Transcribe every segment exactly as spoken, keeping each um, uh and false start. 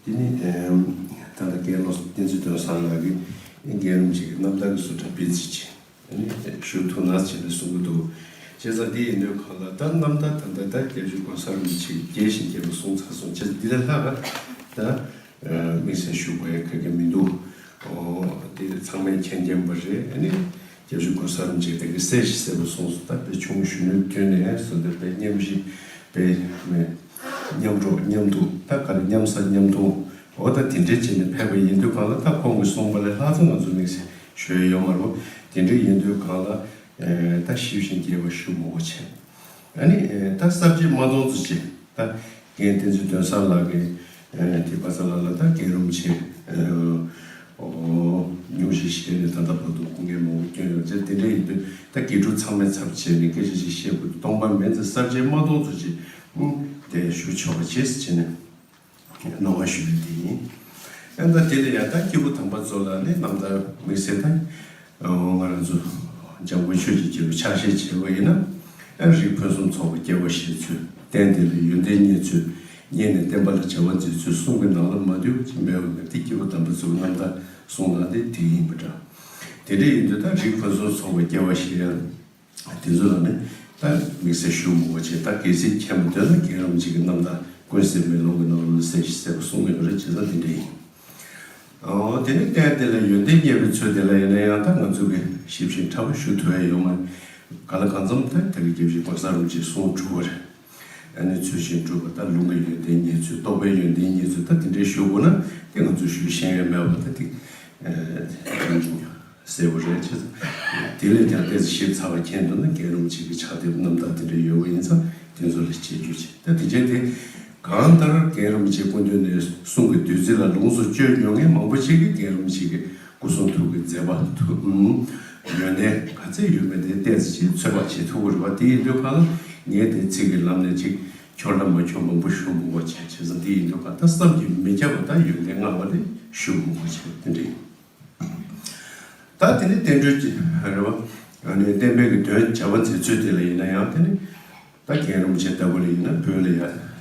དེ་ནི་ད་ལྟ་རྒན་བློ་བསྟན་འཛིན་དོན་བཟང་ལགས་ཀྱིས་རྒན་རིན་པོ་ཆེ་གི་རྣམ་ཐར་གྱི་བཟོ་འདྲ་སྤེལ་རྩིས་བྱས། ཨ་ནི་ཞུ་ཐུབ་ན་བྱས་ནས་གསུང་གི་འདུག་བྱས་ཙང་དེ་ཡིན་དུས་གང་ལ་ད་རྣམ་ཐར་ད་ལྟ་ད་སྐྱབས་རྗེ་གོང་ས་རིན་པོ་ཆེ་གིས་རྒྱས་ཤིང་རྒྱས་པ་གསུངས་ཚར་སོང་། བྱས་ཙང་འདི་ལས་ལྷག་ག་ད་དམིགས་བསལ་ཞུ་དགོས་ཡ་ག་གེ་མི་འདུག་ཨོ་དེ་ཚང་མས་མཁྱེན་མཁྱེན་པ་རེད། ཨ་ནི་སྐྱབས་རྗེ་གོང་ས་རིན་པོ་ཆེ་ད་གིན་གསལ་ཞིང་གསལ་པོ་གསུངས་སོང་། ད་དཔེ་ཆུང་ངུ་གཞོན་ནུའི་དུས་ནས་བཟུང་སྟེ་དཔེ་མཉམ་གཤིབ་དཔེ་མེད། མཉམ་འགྲོགས་མཉམ་འདུག་ད་ག་རེ་མཉམ་ཟ་མཉམ་འཐུང་འོ་ད་དེ་འདྲའི་བྱས་ནས་ཕེབས་པ་ཡིན་དུས་གང་ལ་ད་ཁོང་གིས་གསུངས་པ་ལས་ལྷག་ཙམ་ང་ཚོ་དམིགས་བསལ་ཞུ་ཡ་ཡོད་མ་རེད། དེ་འདྲ་ཡིན་དུས་གང་ལ་ད་ཞིབ་ཅིང་རྒྱས་པ་ཞུ་མི་དགོས་བྱས། ཨ་ནི་ད་གསར་བརྗེ་མ་གཏོང་ཚུལ་བྱས་ད་རྒན་བསྟན་འཛིན་དོན་བཟང་ལགས་ཀྱིས་དེ་པ་ཚ་ལགས་ལ་ད་རྒན་རིན་པོ་ཆེ་ཨོ་སྙུང་གཞི་བཞེས་ནས་ད་ལྟ་བར་དུ་སྐུ་ངལ་མང་པོ་བསྐྱོན་ཡོད་ཚེ་དེ་འདྲ་ཡིན་དུས་ད་དགེ་ཕྲུག་ཚང་མའི་ཚབ་བྱས་ནས་སྐད་ཆ་ཅིག་བཤད་དགོས་འདུག་སྟོང་པ་མིན་ཚེ་གསར་བརྗེ་མ་གཏོང་ཚུལ་བྱས་དེ་ཞུ་ཆོག་པ་བྱས་ཟེར་བྱས་ནས། གནང་བ་ཞུ་རྒྱུ་དེ་ཡིན། ཨ་ད་དེ་ལ་ཡང་ད་སྐྱེས་བུ་དམ་པ་ཚོ་ལ་ནི་རྣམ་ཐར་དམིགས་བསལ་ད་ང་རང་ཚོ་འཇམ་མགོན་ཆོས་ཀྱི་རྒྱལ་པོ་ཕྱག་བཞེས་བྱས་པ་ཡིན་ན་ཨ་རིགས་ཕུན་སུམ་ཚོགས་པ་སྐྱེ་བ་བཞེས་ཚུལ་རྟེན་དེ་ལ་ཡོན་ཏན་རྙེད་ཚུལ་རྙེད་ནས་བསྟན་པ་ལ་བྱ་བ་མཛད་ཚུལ་གསུང་གི་ནང་ལ་མ་འདུས་པ་ཅིག་མེད་པ་ལ་དེ་སྐྱེས་བུ་དམ་པ་ཚོའི་རྣམ་ཐར་གསུང་ནང་དེ་དེ་ཡིན་པ་འདྲ། དེ་འདྲ་ཡིན་དུས་ད་རིགས་ཕུན་སུམ་ཚོགས་པ་སྐྱེ་བ་བཞེས་ཡ། དེ་ཚོ་ལ་ནི་ད་དམིགས་བསལ་ཞུ་མི་དགོས་བྱས་ད་གལ་སྲིད་མཁྱེན་པ་འདོད་ན་རྒན་རིན་པོ་ཆེ་གི་རྣམ་ཐར་ཀུན་གསལ་མེ་ལོང་གི་ནང་ལ་གསལ་ཞིང་གསལ་པོ་གསུང་གི་ཡོད་རེད། བྱས་ཙང་དེ་འདྲ་ཡིན། ཨོ་དེ་ནི་རྟེན་དེ་ལ་ཡོན་ཏན་རྙེད་པའི་ཚུལ་དེ་ལ་ཡིན་ན་ཡང་ད་ང་ཚོ་གི་ཞིབ་ཅིང་ཕྲ་བ་ཞུ་ཐུབ་ཡ་ཡོད་མ་རེད། གང་ལ་གང་འཚམ་ད་ད་གི་རྒྱལ་སྲས་གོང་ས་རིན་པོ་ཆེས་གསུངས་གྲུབ་པ་རེད། ཨ་ནི་ཚུལ་བཞིན་སྒྲུབ་པ་ད་ལུང་གི་ཡོན་ཏན་རྙེད་ཚུལ་རྟོགས་པའི་ཡོན་ཏན་རྙེད་ཚུལ་ད་དེ་འདྲའི་ཞུ་དགོས་ན་དེ་ང་ཚོ་ཞུ་ཤེས་ཡ་མེད་པ་ད་དེ། གསལ་པོ་རེད་ཅེས། དེ་ལས་ཀྱང་ཏོག་ཙམ་ཞིབ་ཚགས་པ་མཁྱེན་འདོད་ན་རྒན་རིན་པོ་ཆེ་གི་ཕྱག་དེབ་རྣམ་ཐར་དེ་འདྲ་ཡོད་པ་ཡིན་ཙང་དེ་ཚོ་ལ་དཔྱད་བརྗོད་བྱེད། ད་དེ་རྗེས་དེ་གང་ལྟར་རྒན་རིན་པོ་ཆེ་སྐུ་མདུན་ནས་གསུང་གི་བདུད་རྩི་ལ་ལོངས་སུ་སྤྱོད་མྱོང་མཁན་མང་པོ་ཞིག་གིས་རྒན་རིན་པོ་ཆེ་གི་སྐུ་གསུང་ཐུགས་ཀྱི་མཛད་པ་ཐུགས་ཡོན་ཏན་ག་ཚད་ཡོད་མེད་དེ་ཏོག་ཙམ་ཅིག་ཚོད་དཔག་བྱེད་ཐུབ་ཀྱི་རེད་པ། དེ་ཡིན་དུས་གང་ལ་ངས་དེ་ཚིག་གི་ལམ་ནས་ཅིག་འཁྱོར་ལ་མ་འཁྱོར་མང་པོ་ཞུ་མི་དགོས་བྱས་བྱས་ཙང་དེ་ཡིན་དུས་གང་ལྟར་བསམ་གྱིས་མི་ཁྱབ་པ་དང་ཡོན་ཏན་མངའ་བ་དེ་ཞུ་མི་དགོས་བྱས་དེ་འདྲ་ཡིན། ད་དེ་ནི་བསྟན་འགྲོའི་རེད་བ། ཨ་ནི་བསྟན་པའི་གི་དོན་བྱ་བ་མཛད་ཚུལ་དེ་ལ་ཡིན་ན་ཡང་དེ་ནི་ད་རྒན་རིན་པོ་ཆེ་ལྟ་བུ་ལ་ཡིན་ན་བོད་ལ་ཡང་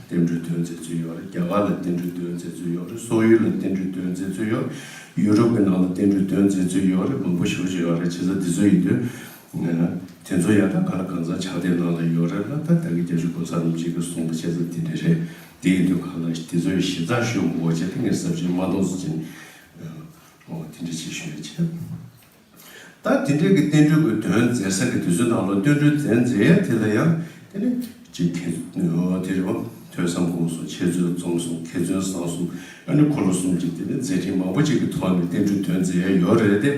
བསྟན་འགྲོའི་དོན་མཛད་ཚུལ་ཡོད་རེད། རྒྱ་གར་ལ་བསྟན་འགྲོའི་དོན་མཛད་ཚུལ་ཡོད་རེད། སོག་ཡུལ་ལ་བསྟན་འགྲོའི་དོན་མཛད་ཚུལ་ཡོད་རེད། ཡུ་རོབ་ཀྱི་ནང་ལ་བསྟན་འགྲོའི་དོན་མཛད་ཚུལ་ཡོད་རེད། མང་པོ་ཞེ་པོ་ཅིག་ཡོད་རེད། བྱས་ཙང་དེ་ཚོ་ཡིན་དུས་དེ་ཚོ་ཡང་ད་ག་ལ་གང་འཚམ་ཕྱག་དེབ་ནང་ལ་ཡོད་རེད་ལ། ད་ད་གི་རྒྱལ་སྲས་གོང་ས་རིན་པོ་ཆེ་གིས་གསུངས་པ་བྱས་ཙང་དེ་འདྲ་རེད། དེ་ཡིན་དུས་གང་ལ་དེ་ཚོའི་ཞིབ་ཚགས་ཞུ་མི་དགོས་བྱས་ད་ངས་ཟབ་ཅིང་མ་གཏོང་ཟེར་གྱིན། ཨོ་དེ་འདྲ་ཅིག་ཞུ་ཡ་བྱས། ད་དེ་འདྲའི་གི་བསྟན་འགྲོའི་གི་དོན་མཛད་ས་གི་དུས་ཚོད་ནང་ལ་བསྟན་འགྲོའི་དོན་མཛད་ཡ་དེ་ལ་ཡང་དེ་ནི་ཅིག་ཁེ་ཨོ་དེ་རེད་བ། ཐོས་བསམ་སྒོམ་གསུམ་འཆད་རྩོད་རྩོམ་གསུམ་མཁས་བཙུན་བཟང་གསུམ་ཨ་ནི་འཁོར་ལོ་གསུམ་གྱི་དེ་ནི་མཛད་འཕྲིན་མང་པོ་ཅིག་གི་ཐོག་ནས་བསྟན་འགྲོའི་དོན་མཛད་ཡ་ཡོད་རེད་དེ།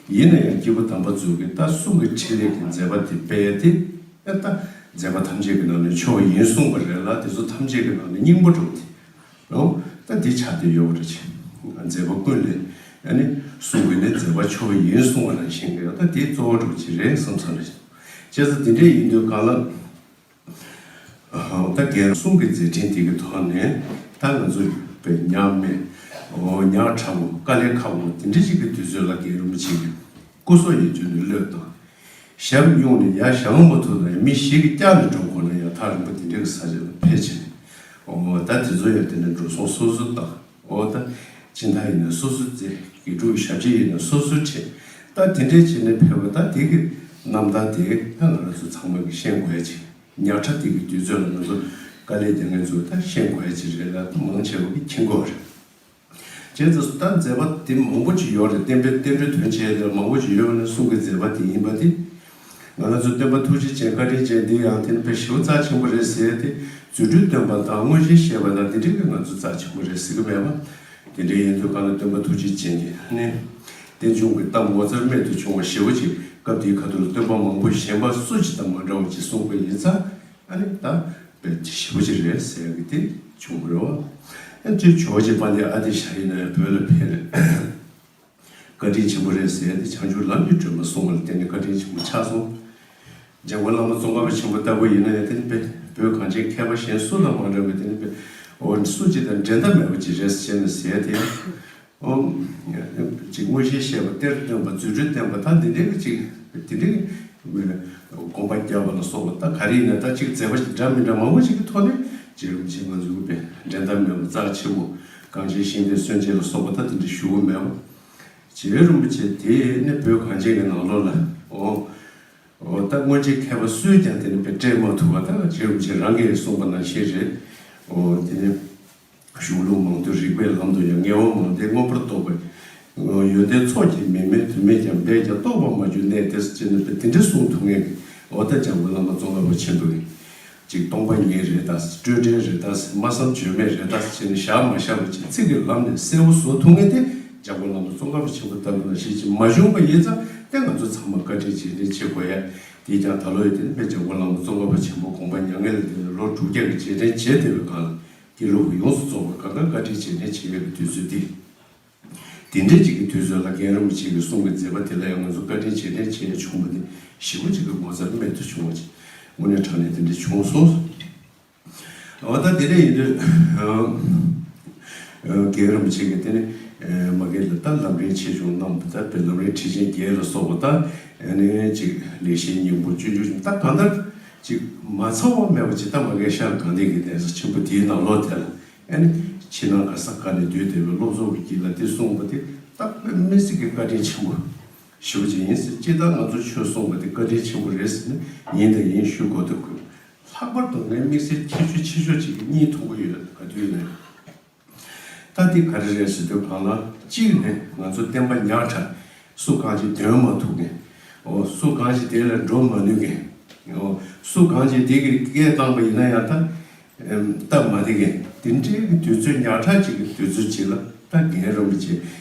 ཡིན་ན་ཡང་སྐྱེས་བུ་དམ་པ་ཚོ་གི་ད་གསུང་གི་ཕྲིན་ལས་ཀྱི་མཛད་པ་དེ་སྤེལ་ཡ་དེ་ཨ་ད་མཛད་པ་ཐམས་ཅད་ཀྱི་ནང་ནས་མཆོག་ཡིན་གསུངས་པ་རེད་ལ། དེ་ཚོ་ཐམས་ཅད་ཀྱི་ནང་ནས་སྙིང་པོ་འགྲོ་དེ། ཨོ། ད་འདི་ཆ་དེ་ཡོད་རེད་ཅེས། མཛད་པ་ཀུན་ལས་ཨ་ནི་གསུང་གི་ནི་མཛད་པ་མཆོག་ཡིན་གསུང་བ་ནང་བཞིན་གྱི་ད་འདི་གཙོ་བོ་འགྲོ་ཅི་རེད་བསམ་ཚར་རེད། བྱས་ཙང་འདི་འདྲས་ཡིན་དུས་གང་ལ། ད་རྒན་གསུང་གི་མཛད་འཕྲིན་དེ་གི་ཐོག་ནས་ད་ང་ཚོ་པའི་ཉག་མེད་ཨོ་ཉག་ཕྲ་བོ་དཀའ་ལས་ཁག་པོ་དེ་འདྲས་ཅིག་གི་དུས་ཚོད་ལ་རྒན་རིན་པོ་ཆེ་གི་སྐུ་སྲོག་ཡི་རྒྱུ་ནི་བློས་བཏང་། ཞབས་གཡོན་ནས་ཡར་བཞེངས་མ་ཐུབ་ན་མི་ཞིག་གིས་བཀྱགས་ནས་འགྲོ་དགོས་ན་ཡང་ཐག་རིང་པོ་དེ་འདྲའི་གི་ས་ཆ་ལ་ཕེབས་ཕྱིན། འོ་ད་དེ་ཚོ་ཡང་དེ་ནས་འགྲོ་སོང་སོ་སོ་བཏང་། འོ་ད་སྦྱིན་བདག་ཡིན་ན་སོ་སོ་བཙལ། དགེ་ཕྲུག་ཞབས་ཕྱི་ཡིན་ན་སོ་སོ་ཁྲིད། ད་དེ་འདྲའི་བྱས་ནས་ཕེབས་པ་ད་དེ་གི་རྣམ་ཐར་དེ་ད་ང་རང་ཚོ་ཚང་མ་གིས་ཤེས་དགོས་ཡ་ཅིག་ཉག་ཕྲ་དེ་གི་དུས་ཚོད་ལ་ང་ཚོ་དཀའ་ལས་རྒྱག་མཁན་ཚོ་ད་ཤེས་དགོས་ཡ་ཅིག་རེད་ལ། ད་མང་ཆེ་བ་གིས་མཁྱེན་གྱི་ཡོད་རེད། བྱས་ཙང་ད་མཛད་པ་དེ་མང་པོ་ཅིག་ཡོད་རེད། བསྟན་པའི་བསྟན་འགྲོའི་དོན་བྱས་དེ་མང་པོ་ཅིག་ཡོད་ནས་གསུང་གི་མཛད་པ་དེ་ཡིན་པ་དེ། ང་རང་ཚོ་སྟོན་པ་ཐུགས་རྗེ་ཅན་བཀའ་དྲིན་ཅན་འདི་ཡང་དེ་ནི་དཔེ་ཞེ་པོ་རྩ་ཆེན་པོ་རེད་ཟེར་ཏེ། རྫུ་འཕྲུལ་སྟོན་པ་དང་མངོན་ཤེས་བཤད་པ་དང་དེ་འདྲའི་གི་ང་ཚོ་རྩ་ཆེན་པོ་རེད་ཟེར་གི་མེད་པ། དེ་འདྲའི་ཡིན་དུས་གང་ལ་སྟོན་པ་ཐུགས་རྗེ་ཅན་གྱི་ནི། རྟེན་འབྱུང་གི་གཏམ་ངོ་མཚར་རྨད་དུ་བྱུང་བ་ཞེ་པོ་ཅིག་སྐབས་དེའི་ཁ་ཐུག་ལ་སྟོན་པ་མང་པོ་གཞན་པ་སུ་ཅིག་དང་མ་འདྲ་བ་ཅིག་གསུངས་པ་ཡིན་ཙང་། ཨ་ནི་ད་དཔེ་ཞེ་པོ་ཅིག་རེད་ཟེར་ཡ་གི་དེ་བྱུང་རོ། ཨ་ཅེ་ཇོ་རྗེ་དཔལ་ལྡན་ཨ་ཏི་ཤ་ཡིན་ན་ཡང་བོད་ལ་ཕེབས་ནས་བཀའ་དྲིན་ཆེན་པོ་རེད་ཟེར་ཡ་དེ་བྱང་ཆུབ་ལམ་གྱི་སྒྲོན་མ་གསུངས་པ་ལ་བརྟེན་ནས་བཀའ་དྲིན་ཆེན་པོ་ཆགས་སོང་། འཇམ་མགོན་བླ་མ་ཙོང་ཁ་པ་ཆེན་པོ་ལྟ་བུ་ཡིན་ན་ཡང་དེ་ནི་དཔེ་བོད་གངས་ཅན་མཁས་པ་གཞན་སུ་དང་མ་འདྲ་བའི་དེ་ནི་དཔེ་འོ་སུ་ཅིག་དང་འགྲན་ཟླ་མེད་པ་ཅིག་རེད་ཟེར་ནས་ཟེར་ཡ་དེ་ཡང་། ཨོ། ཅིག་མངོན་ཤེས་བཤད་པ་གཏེར་སྟོན་པ་རྫུ་འཕྲུལ་སྟོན་པ་ད་འདི་འདྲའི་ཅིག་འདི་འདྲའི་དགོངས་པ་བརྒྱབ་པ་ལ་སོགས་པ་ད་ག་རེ་ཡིན་ན་ད་ཅིག་མཛད་པ་འདྲ་མི་འདྲ་མང་པོ་ཅིག་གི་ཐོག་ནས་རྗེ་རིན་པོ་ཆེ་ང་ཚོའི་དཔེ་འགྲན་ཟླ་མེད་པ་རྩ་ཆེན་པོ་ གངས་ཅན་ཤིང་རྟའི་སྲོལ་འབྱེད་ལ་སོགས་པ་ད་དེ་འདྲ་ཞུ་གི་མེད་པ། རྗེ་རིན་པོ་ཆེ་དེ་ནི་བོད་གངས་ཅན་གྱི་ནང་ལོགས་ལ་འོ། འོ་ད་སྔོན་ཆད་མཁས་པ་སུས་ཀྱང་དེ་ནི་དཔེ་སྤྲད་མ་ཐུབ་པ་ད་རྗེ་རིན་པོ་ཆེ་རང་གིས་གསུངས་པ་ནང་བཞིན་རེད། འོ་དེ་ནི་གཞུང་ལུགས་མང་དུ་རིགས་པའི་ལམ་དུ་ཡང་ངེས་པ་མང་སྟེ་མངོན་པར་རྟོགས་པའི་ཡོན་ཏན་ཚོགས་ཀྱིས་མི་དམན་དུ་མས་ཀྱང་འབད་ཀྱང་རྟོགས་པར་མ་གྱུར་གནས་དེ་ཟེར་ནས་དེ་འདྲ་གསུངས་ཐུབ་མཁན་གྱི་འོ་ད་འཇམ་མགོན་བླ་མ་ཙོང་ཁ་པ་ཆེན་པོ་ཡིན། ཅིག་སྟོང་པ་ཉིད་རེད་ད། སྤྲོས་བྲལ་རེད་ད། སྨྲ་བསམ་བརྗོད་མེད་རེད་ད་ཟེར་ནས་བཞག་མ་བཞག་པ་ཅིག་ཚིག་གི་ལམ་ནས་གསལ་པོ་བཟོ་ཐུབ་མཁན་དེ་འཇམ་མགོན་བླ་མ་ཙོང་ཁ་པ་ཆེན་པོ་ལྟ་བུ་ལ་ཞིག་ཅིག་མ་བྱུང་བ་ཡིན་ཙང་དེ་ང་ཚོ་ཚང་མ་བཀའ་དྲིན་རྗེས་དྲན་བྱེད་དགོས་ཡ། དེས་ཀྱང་ད་ལོ་ཡི་དེ་ནི་དཔེ་འཇམ་མགོན་བླ་མ་ཙོང་ཁ་པ་ཆེན་པོ་དགོངས་པ་མྱ་ངན་ལས་འདས་ནས་ལོ་དྲུག་བརྒྱ་གི་རྗེས་དྲན་བྱེད་བསྡད་པའི་སྒང་ལ་དགེ་ལུགས་ཡོངས་སུ་རྫོགས་པར་གང་ག་བཀའ་དྲིན་རྗེས་དྲན་བྱེད་ཡས་ཀྱི་དུས་ཚོད་འདི། དེ་འདྲའི་ཅིག་གི་དུས་ཚོད་ལ་རྒན་རིན་པོ་ཆེ་གི་གསུང་གི་མཛད་པ་དེ་ལ་ཡང་ང་ཚོ་བཀའ་དྲིན་རྗེས་དྲན་བྱེད་ཡ་བྱུང་བ་དེ་ཞེ་པོ་ཅིག་གི་ངོ་མཚར་རྨད་དུ་བྱུང་བ་ཅིག་དངོས་གནས་དྲང་གནས་དེ་འདྲ་བྱུང་སོང་། འོ་ད་དེ་འདྲ་ཡིན་དུས་རྒན་རིན་པོ་ཆེ་གི་དེ་ནི་མ་གི་ལ་ད་ལམ་རིམ་ཆེ་ཆུང་རྣམས་ད་དཔེ་ལམ་རིམ་ཁྲིད་ཆེན་བརྒྱད་ལ་སོགས་པ་ད་ནི་ཅིག་ལེགས་བཤད་སྙིང་པོ་སྤྱོད་འཇུག་ད་གང་ལྟར་ཅིག་མ་ཚང་བ་མེད་པ་ཅིག་ད་མ་གི་ཤར་གང་དེ་གི་གདན་ས་ཆེན་པོ་དེའི་ནང་ལོགས་དེ་ལ། ཨ་ནི་ཕྱི་ནང་ག་ས་ག་ནས་བསྡུས་བསྡད་པའི་སློབ་ཚོགས་ཀྱི་དཀྱིལ་ལ་དེ་གསུངས་པ་དེ་ད་དཔེ་མི་སྲིད་ཀྱི་བཀའ་དྲིན་ཆེན་པོ་ཞེ་པོ་ཅིག་ཡིན་ཟེར། སྤྱིར་བཏང་ང་ཚོ་ཆོས་གསུངས་པ་དེ་བཀའ་དྲིན་ཆེན་པོ་རེད་ཟེར་ནས་ཡིན་དང་ཡིན་ཞུ་དགོས་འདུག་ལྷག་པར་དུ་ངས་དམིགས་བསལ་ཁྱད་ཆོས་ཆེ་ཤོས་ཅིག་གཉིས་མཐོང་གི་ཡོད། ག་དུས་ནས་ད་དེ་ག་རེ་རེད་ཟེར་དུས་གང་ལ་གཅིག་ནས་ང་ཚོ་བསྟན་པ་ཉག་ཕྲ། སུ་གང་ཅིག་འདོན་མ་ཐུབ་མཁན། འོ་སུ་གང་ཅིག་དེ་ལ་འགྲོ་མ་ནུས་མཁན། འོ་སུ་གང་ཅིག་དེ་གི་སྐད་བཏང་པ་ཡིན་ན་ཡང་ད་སྟབས་མ་བདེ་མཁན་དེ་འདྲའི་གི་དུས་ཚོད་ཉག་ཕྲ་ཅིག་གི་དུས་ཚོད་ཅིག་ལ་ད་རྒན་རིན་པོ་ཆེ་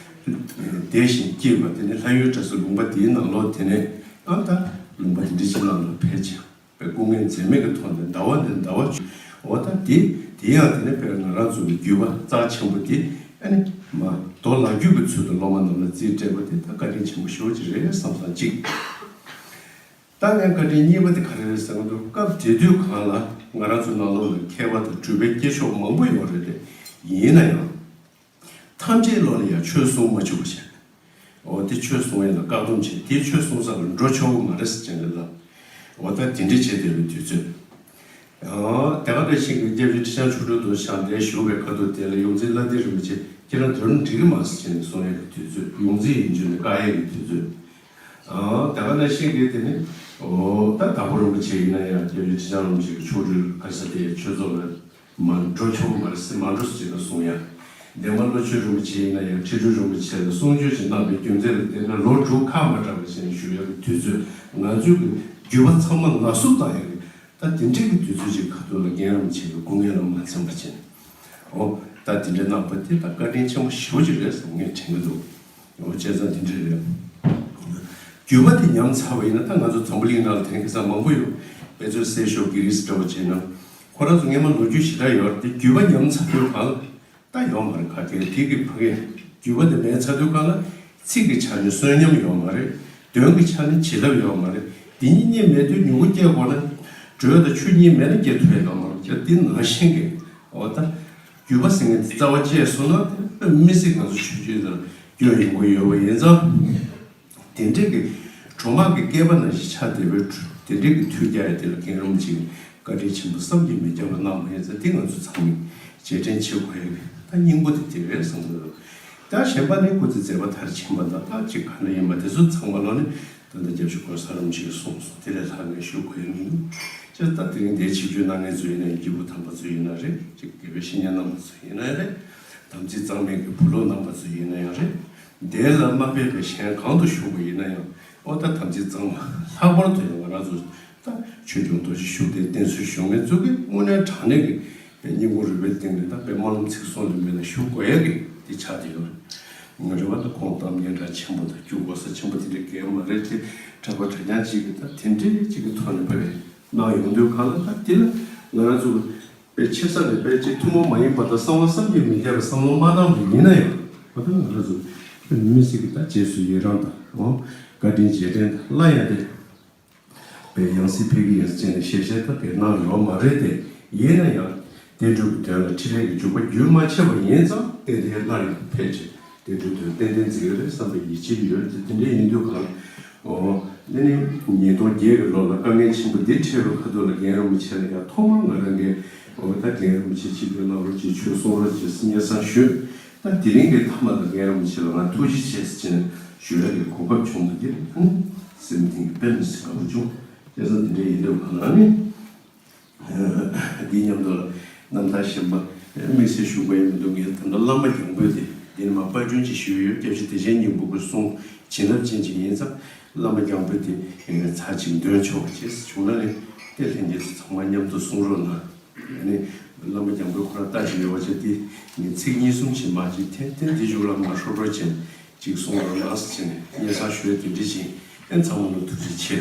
བདེ་ཞིང་སྐྱིད་པ་དེ་ནི་ལྷ་ཡུལ་གྲྭ་ཚང་ལུང་པ་དེའི་ནང་ལོགས་དེ་ནས་ཨ་ད་ལུང་པ་དེ་འདྲ་ཞིག་ནང་ལ་ཕེབས་ཀྱང་། པའི་སྐུ་ངལ་འཛེམས་མེད་ཀྱི་ཐོག་ནས་ཟླ་བ་ནས་ཟླ་བ་བརྒྱུད། འོ་ད་དེ་དེ་ཡང་དེ་ནས་དཔེར་ང་རང་ཚོ་གི་བརྒྱུད་པ་རྩ་ཆེན་པོ་དེ་ཨ་ནི་མ་རྡོ་ལག་བརྒྱུད་ཀྱི་ཚུལ་དུ་སློབ་མ་རྣམས་ལ་རྩིས་སྤྲད་པ་དེ་ད་བཀའ་དྲིན་ཆེན་པོ་ཞེ་པོ་ཅིག་རེད་བསམ་བསམ་གཅིག་ད་ངས་བཀའ་དྲིན་གཉིས་པ་དེ་ག་རེ་རེད་ཟེར་ན་འདུག་སྐབས་དེ་དུས་གང་ལ་ང་རང་ཚོ་ནང་ལོགས་ལ་མཁས་པ་དང་གྲུབ་པའི་སྐྱེས་མཆོག་མང་པོ་ཡོད་རེད་དེ། ཡིན་ན་ཡང་། ཐམས་ཅད་བློ་ལ་ཡང་ཆོས་གསུང་མ་བཅུག་པ་བྱས། འོ་དེ་ཆོས་གསུང་ཡས་ལ་བཀག་སྡོམ་བྱས། དེ་ཆོས་གསུང་ས་ལ་འགྲོ་ཆོག་གི་མ་རེད་ཟེར་བྱས་ནས་ལབ། འོ་ད་དེ་འདྲ་བྱས་བསྡད་པའི་དུས་ཚོད། ཡང་དེ་ག་ནང་བཞིན་གྱི་སྐྱབས་རྗེ་ཁྲི་བྱང་ཆོས་སྒྲོན་རྡོ་རྗེ་འཆང་དེ་བཞུགས་པའི་ཁ་ཐུག་དེ་ལ་ཡོངས་འཛིན་ལྷ་ལྡན་རིན་པོ་ཆེ་ཁྱེད་རང་དོན་འགྲིག་གི་མ་རེད་ཟེར་བྱས་ནས་གསུང་ཡས་ཀྱི་དུས་ཚོད། ཡོངས་འཛིན་ཡིན་རྒྱུ་ནས་བཀག་ཡས་ཀྱི་དུས་ཚོད། ཡང་དེ་ག་ནང་བཞིན་གྱི་དེ་ནི་འོ་ད་དྭགས་པོ་རིན་པོ་ཆེ་ཡིན་ན་ཡང་སྐྱབས་རྗེ་ཁྲི་བྱང་རིན་པོ་ཆེ་གི་ཆོས་སྒྲོན་ག་ས་དེ་ཆོས་ཚོགས་ལ། མ་འགྲོ་ཆོག་མ་རེད་ཟེར། མ་འགྲོ་ཟེར་ན་གསུང་ཡ། འདན་མ་བློ་ཆོས་རིན་པོ་ཆེ་ཡིན་ན་ཡང་ཁྲི་སྤྲུལ་རིན་པོ་ཆེ་ལ་གསུང་ཆོས་ཅིག་གནང་བའི་རྒྱུ་མཚན་ལ་བརྟེན་ནས་ལོ་དྲུག་ཁ་མ་གྲགས་པ་བྱས་ནས་བཞུགས་ཡག་གི་དུས་ཚོད། ང་ཚོའི་གི་བརྒྱུད་པ་ཚང་མ་ནག་བསུབ་བཏང་ཡག་གི་ད་དེ་འདྲའི་གི་དུས་ཚོད་ཅིག་ཁ་ཐུག་ལ་རྒན་རིན་པོ་ཆེ་གི་སྐུ་ངལ་ལ་མ་འཛེམས་པ་བྱས་ནས། འོ་ད་དེ་འདྲའི་གནང་བ་དེ་ད་བཀའ་དྲིན་ཆེན་པོ་ཞེ་པོ་ཅིག་རེད་བསམ་ངས་དྲན་གི་འདུག་འོ་བྱས་ཙང་དེ་འདྲ་རེད། བརྒྱུད་པ་དེ་ཉམས་ཚར་བ་ཡིན་ན་ད་ང་ཚོ་འཛམ་བུ་གླིང་ནང་ལ་དེང་སང་མང་པོ་ཡོད། དཔེ་མཛོད་གསེར་ཞོ་གྷི་རིས་འདྲ་བོ་བྱས་ན། ཁོ་རང་ཚོ་སྔས་མ་ལོ་རྒྱུས་ཞེ་དྲག་ཡོད་རེད་དེ། བརྒྱུད་པ་ཉམས་ཚར་དུས་གང་ལ་ད་ཡོད་མ་རེད། ཁ་སྐད་དེ་གི་ཕ་གི་བརྒྱུད་པ་དེ་མེད་ཚར་དུས་གང་ལ་ཚིག་གི་ཆ་ནས་གསོན་ཉམས་ཡོད་མ་རེད། དོན་གྱི་ཆ་ནས་བྱིན་རླབས་ཡོད་མ་རེད། དེ་གཉིས་གཉིས་མེད་དུས་མྱུ་གུ་སྐྱེ་དགོས་ན་དྲོད་དང་ཆུ་གཉིས་མེད་ན་སྐྱེ་ཐུབ་ཡ་ཡོད་མ་རེད། དེ་ནང་བཞིན་གི་འོ་ད་བརྒྱུད་པ་ཟེར་མཁན་དེ་རྩ་བ་བཅད་སོང་ན་དེ་དཔེ་མི་སྲིད་ང་ཚོ་ཆོས་བརྒྱུད་ལ་སྐྱོན་ཡོང་གི་ཡོད་པ་ཡིན་ཙང་། དེ་འདྲའི་གི་གྲོག་མ་གི་སྐེད་པ་ནང་བཞིན་ཆགས་བསྡད་པའི་དེ་འདྲའི་གི་མཐུ་རྒྱག་ཡ་དེ་ལ་རྒན་རིན་པོ་ཆེ་གི་བཀའ་དྲིན་ཆེན་པོ་བསམ་གྱིས་མི་ཁྱབ་པ་གནང་བ་ཡིན་ཙང་། དེ་ང་ཚོ་ཚང་མས་རྗེས་དྲན་བྱེད་དགོས་ཡ་གི་ད་སྙིང་པོ་དེ་དེ་རེད་བསམ་གྱི་འདུག་ད་གཞན་པ་ནི་སྐུ་ཚེ་མཛད་པ་མཐར་ཕྱིན་པ་དང་ད་ཅིག་ག་ན་ཡིན་པ་དེ་ཚོ་ཚང་མ་ལོ་ནི་ད་ལྟ་སྐྱབས་རྗེ་གོང་ས་རིན་པོ་ཆེས་གསུངས་སོང་། དེ་ལས་ལྷག་ངས་ཞུ་དགོས་ཡ་མིན། ཅེས་ད་དེ་རིང་འདིར་ཆིབས་བསྒྱུར་གནང་མཁན་ཚོ་ཡིན་ན་ཡང་། སྐྱེས་བུ་དམ་པ་ཚོ་ཡིན་ན་རེད། ཅིག་དགེ་བའི་བཤེས་གཉེན་རྣམ་པ་ཚོ་ཡིན་ན་རེད། དམ་ཚིག་གཙང་མའི་གི་བུ་སློབ་རྣམ་པ་ཚོ་ཡིན་ན་ཡང་རེད། དེ་ལ་མ་ཕེབས་པའི་གཞན་གང་དུ་བཞུགས་པ་ཡིན་ན་ཡང་། འོ་ད་དམ་ཚིག་གཙང་མ། ལྷག་པར་དུ་ཡང་ང་རང་ཚོ་ད་ཆོས་སྐྱོང་རྡོ་རྗེ་ཤུགས་ལྡན་བསྟེན་གསོལ་ཞུ་མཁན་ཚོ་གིས་དངོས་གནས་དྲང་གནས་ཀྱི་དཔེ་སྙིང་པོ་རུས་པའི་གཏིང་ནས་ད་དཔེ་སྨོན་ལམ་ཚིག་གསུམ་ལས་མེད་ན་ཞུ་དགོས་ཡ་གི་དེ་ཆགས་བསྡད་ཡོད་རེད། ང་རེ་བ་ད་ཁོང་གཏམ་སྙན་གྲགས་ཆེན་པོ་དང་རྒྱུ་གོ་ས་ཆེན་པོ་དེ་འདྲ་གས་མ་རེད་དེ། གྲགས་པ་གྲགས་རྐྱང་གཅིག་གིས་ད་དེ་འདྲའི་གཅིག་གི་ཐོག་ནས་དཔེ་གནང་ཡོང་དུས་གང་ལ་ད་དེ་ལ་ང་རང་ཚོ་དཔེ་ཆེ་ས་ནས་དཔེ་ཅིག་ཐུན་མོང་མ་ཡིན་པ་དང་བསམ་བློ་བསམ་གྱིས་མི་ཁྱབ་པའི་བསམ་བློ་མ་བཏང་བ་ཡིན་ན་ཡང་། འོ་ད་ང་རང་ཚོ་དཔེ་མི་སྲིད་ཀྱི་ད་རྗེས་སུ་ཡི་རང་དང་འོ་བཀའ་དྲིན་རྗེས་དྲན་དང་སླར་ཡང་དེ་དཔེ་ཡང་སྲིད་ཕེབས་ཀྱི་ཡིན་ཟེར་ནས་ཞལ་བཞེས་ད་དེ་གནང་ཡོད་མ་རེད་དེ། ཡིན་ན་ཡང་བསྟན་འགྲོའི་དོན་ལ་འཕྲིན་ལས་ཀྱི་འཇུག་པ་རྒྱུན་མ་ཆད་པ་ཡིན་ཙང་། ཏན་ཏན་སླར་ཡང་ཕེབས་ཆེད་བསྟན་འགྲོའི་དོན་ཏན་ཏན་མཛད་ཀྱི་རེད་བསམ་པའི་ཡིད་ཆེས་ཡོད་དེ། དེ་འདྲ་ཡིན་དུས་གང་། འོ་ནི་ནི་ཉིས་སྟོང་བརྒྱད་ཀྱི་ལོ་ལ་དཀའ་ངལ་ཆེན་པོ་འདི་འཕྲད་པའི་ཁ་ཐུག་ལ་རྒན་རིན་པོ་ཆེ་ལ་ཡང་ཐོག་མར་ང་རང་གིས་འོ་ད་རྒན་རིན་པོ་ཆེ་ཆིབས་བསྒྱུར་གནང་རོགས་གྱིས། ཆོས་གསུང་རོགས་གྱིས་སྙན་སེང་ཞུས། ད་དེ་རིང་གི་མཐའ་མ་ལ་རྒན་རིན་པོ་ཆེ་ལ་ང་ཐུགས་རྗེ་ཆེ་ཟེར་ནས་ཞུ་ཡ་གི་གོ་སྐབས་བྱུང་འདུག་གི། ཨ་ནི་སེམས་གཏིང་གི་དཔེ་མི་སྲིད་དགའ་པོ་བྱུང་། བྱས་ཙང་དེ་འདྲ་ཡིན་དུས་ག་ལ་ནི། འདི་མཉམ་དུ་ལ་རྣམ་ཐར་གཞན་པ་དམིགས་བསལ་ཞུ་དགོས་ཡ་མི་འདུག་ངས་ད་ལྟ་བླ་མ་རྒྱང་འབོད་དེ་འདི་ནི་མ་པར་སྐྲུན་ཅིག་ཞུས་ཡོད། སྐྱབས་རྗེ་བདེ་ཆེན་སྙིང་པོ་གི་གསུང་བྱིན་རླབས་ཅན་ཅིག་ཡིན་ཙང་། བླ་མ་རྒྱང་འབོད་དེ་ཚར་གཅིག་འདོན་ཆོག་ཅེས་བྱུང་ན་ནི་ཏེ་ལྷན་རྒྱས་ཚོ་ཚང་མ་མཉམ་དུ་གསུང་རོགས་གནང་། ཨ་ནི་བླ་མ་རྒྱང་འབོད་ཁོ་རང་ལྟ་ཅིག་ཡོད་པ་བྱས་ཏེ་ངས་ཚིག་གཉིས་གསུམ་ཅིག་མ་ཅིག་འཐེན་འཐེན་དེ་མཇུག་ལ་མ་ཧྲོ་ཧྲོ་བྱས་ཅིག་གསུང་རོགས་གནང་ཟེར་བྱས་ནས་སྙན་སེང་ཞུ་ཡ་དེ་འདྲ་ཅིག་ཨེ་ཚང་མ་ལ་ཐུགས་རྗེ་ཆེ།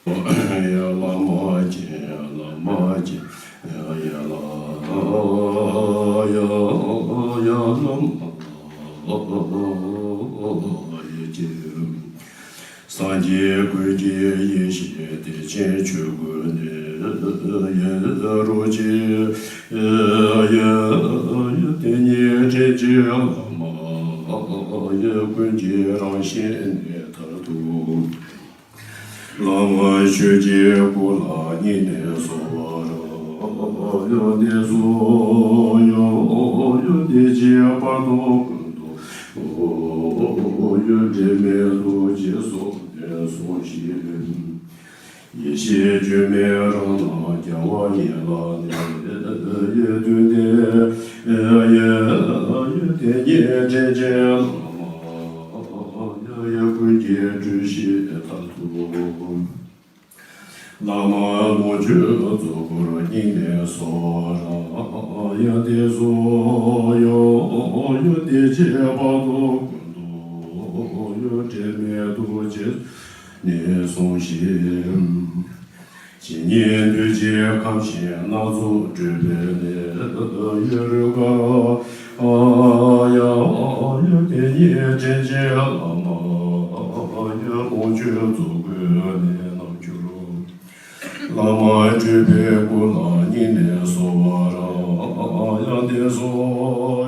ཡ་བླ་མ་ཆེ་བླ་མ་ཆེ། ཡ་ལ་ཡ་ཡ་བླ་མ་ཡ་ཆེ། སངས་རྒྱས་ཀུན་གྱི་ཡེ་ཤེས་བདེ་ཆེན་ཆོས་སྐུ་ནས། ཡེ་རོ་ཅི་ཡེ་ཡེ་དེ་ཉིད་དྲིན་ཅན་བླ་མ་ཡེ་ཀུན་གྱི་རང་བཞིན་གནས་མཐར་ཐུག་བླ་མ་ཆོས་ཀྱི་སྐུ་ལ་སྙིང་ནས་གསོལ་བ་རབ་ཡོན་ཏན་གསུང་ཡོན་ཏན་གྱི་བར་དུ་ཀུན་ཏུ་ཡོན་ཏན་མེད་དུ་རྗེས་སུ་གནས་གསུངས་ཤིང་། ཡེ་ཤེས་སྒྱུ་མའི་རང་སྣང་རྒྱལ་བ་ཡན་ལག་ནས། ཡེ་དུས་འདས་ཡེ་ཡེ་དེ་ཉིད་དྲིན་ཅན་བླ་མ་ཡེ་ཀུན་གྱི་འགྲུལ་བཞུད་མཐར་ཐུག་བླ་མ་ལོངས་སྤྱོད་རྫོགས་སྐུར་སྙིང་ནས་གསོལ་བ་རབ་ཡོན་ཏན་གསུང་ཡོན་ཏན་གྱི་བར་དུ་ཀུན་ཏུ་ཡོན་ཏན་མེད་དུ་རྗེས་ནས་གསུངས་ཤིང་། ཇི་སྙེད་འདུས་བྱས་ཁམས་གཞན་སྣ་ཚོགས་སྤྲུལ་པའི་གནས། ཡུལ་རོལ་གར་ཡང་ཡུལ་དེ་ཉིད་དྲིན་ཅན་བླ་མ་ཡུལ་ལོངས་སྤྱོད་རྫོགས་སྐུའི་གནས་རྣམས་གྱུར། བླ་མ་སྤྲུལ་པའི་སྐུ་ལ་སྙིང་ནས་གསོལ་བ་རབ་ཡོན་ཏན་གསུང་